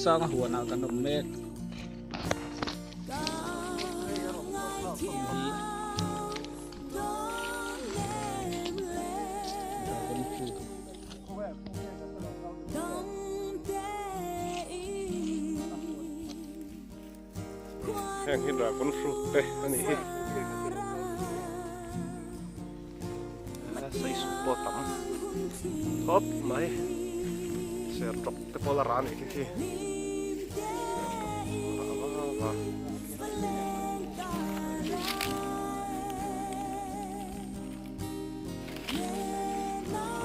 Pasanga huanah kan awm mek. Dragon fruit. Heng hi dragon fruit te a nih hi. Saisu pawh tam khawp mai. Sertawk te pawh la rah a nih khi khi. Sertawk a rah va va.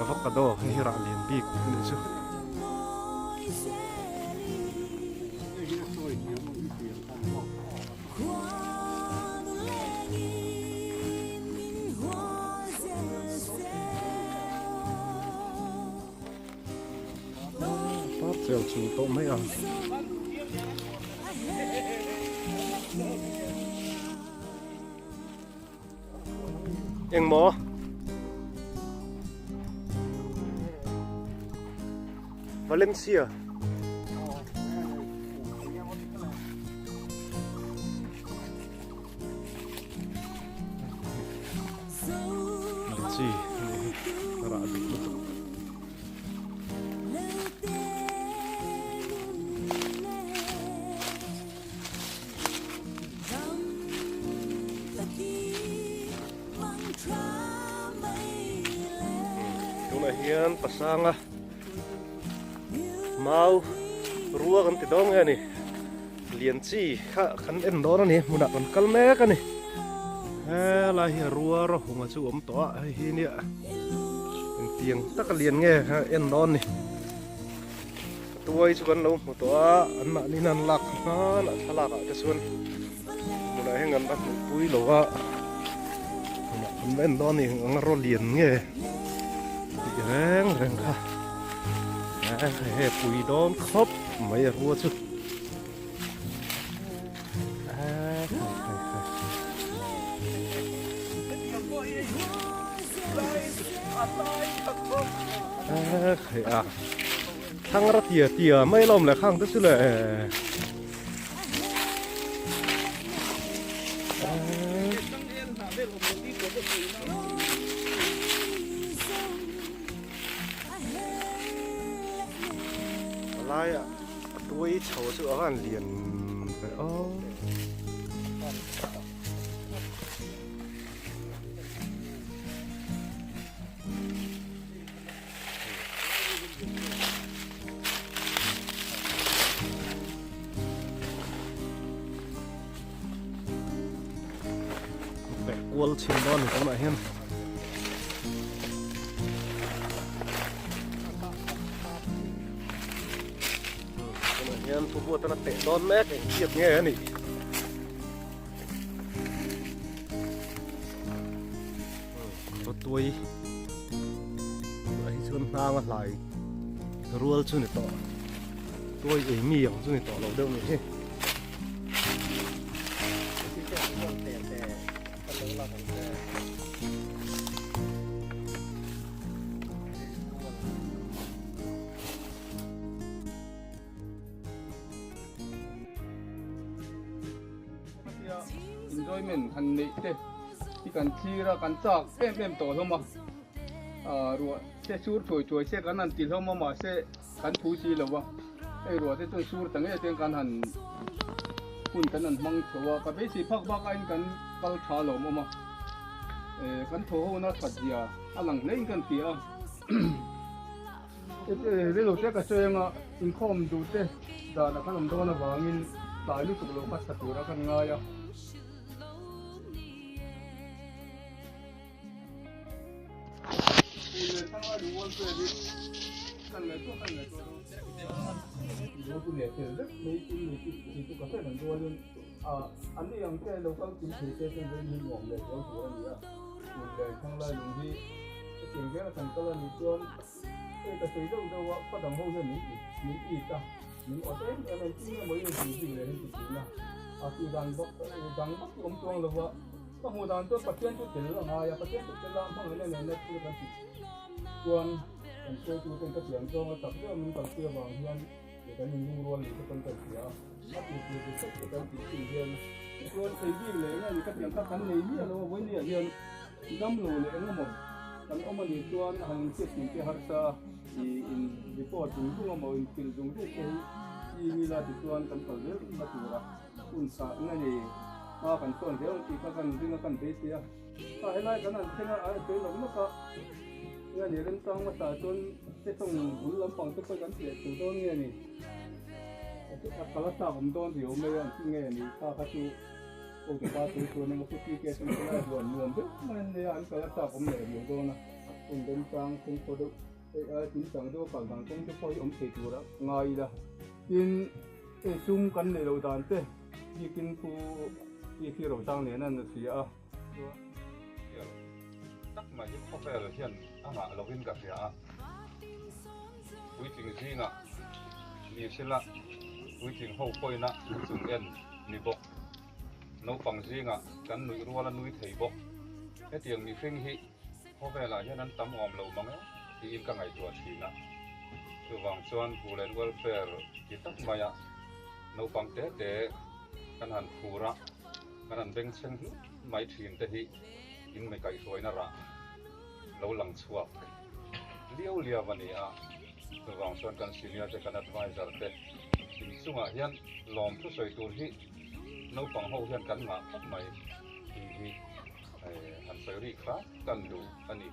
Avocado hei hi rah lian bik a nih chu. Par chel chu tawh mai ang. Engmaw? Valencia. Lychee rah duh lutuk. Tunah hian pasanga mau rua kan ti dawn nge a ni lian chi kha kan en dawn a ni hmunah kan kal mek a ni helai hi a rua rawhunga chu a awm tawh a hei hi nia engtiang taka lian nge en dawn a ni. Tuai chu kan lo hmu tawh a, an mahni in an lak hman a thlalak ah te chuan hmunah hian kan va hmuh pui lo a, hmunah kan va en dawn a ni ang a raw lian nge tih reng reng kha hei pui dawn khawp mai a rua chu. Thang ra tia tia mai lawm le khang te chu le. Lai ah. A tuai chho chu a van lian ve aw. Peh kual chhin dawn ni tunah hian. Tunah hian thu buat a teh dawn mek eng chiat nge a nih. Rawtuai tunah hi chuan hnang a hlai rual chu ni tawh tuai ei mi ang chu ni tawh lo deuh ni hi. Enjoyment han neih te hi kan thlir a kan chak em em tawh hlawm a ruah te sur thuai thuai se kan han ti hlawm a mahse kan thu si lo va hei ruah te chuan sur ta ngei te kan han hun kan han hmang chho a ka beisei phak bak aiin kan kal tha lawm awm a kan thaw ho na that zia a lang hle in kan ti a. Rilru te ka sawi anga inkhawm duh te dan a kan awm dawn avangin tlai lutuk lo kha tha tura kan ngai a. Hei ka sawi deuh deuh a, khaw dang ho hian min it, min it a, min awt em em a, engtin nge maw i rawn tih bik leh hei ti thin a, a tih dan bawk dang vak chu awm chuang lo va, ka hmuh dan chuan Pathian chu tel a ngai a, Pathian chu tel a hmangaihna nena thil kan tih chuan kan hruaitu ten ka tiang zawng a tak deuh a min kalpui avang hian. Tih kan inlungrual ni te pawn kan hria a, a tih tur dik tak te kan tih thin hian chuan thei bik leh eng nge ni ka tiang kha kan nei miah lo a, vawinia hian dam lo leh eng emaw kan awm a nih chuan han inhriat tih te harsa ih in report zung zung emaw inhrilh zung zung te hi ching ila tichuan kan kal zel na tura hun chah nge ni hma kan sawn zel ang tih kha kan ring a kan beisei a. A helai kan han thleng a, a sawi lawk lawk a, nge ni remchang hmasa chuan sesawng bul lampang te pawh kan tleh thei dawn nge ni, a kal a chak awm dawn riau mai a, an ti nge ni kha kha chu Hotupa chu chuan emaw Pu TK chu helai huan nuam deuh mai an nei a, an kal a chak awm leh riau dawn a, hun remchang phungphaw deuh hei ai kimchang deuh a kal dan kawng te pawh hi awm thei tur a ngai ila, tin hei sum kan neih loh dan te bikin Pu TK Rosang nen an si a. Hial tak mai hi khawvel hian a ngah lovin ka hria a, puitling zingah ni sela puitling ho pawina chung en ni bawk, naupang zingah kan nuih rual a nui thei bawk, hetiang mihring hi khawvelah hian an tam awm lo mang e tiin ka ngaihtuah thin a, chuvang chuan Hulen Welfare ti tak maia naupang te te kan han phur a. Kan han bengchheng hlut mai thin te hi in mi kaihhruaina rah lo lang chhuak liau liau a ni a, chuvang chuan kan senior te kan advisor te inchungah hian lawm thusawi tur hi naupang ho hian kan ngah khawp mai tih hi han sawi rik hram kan duh a ni.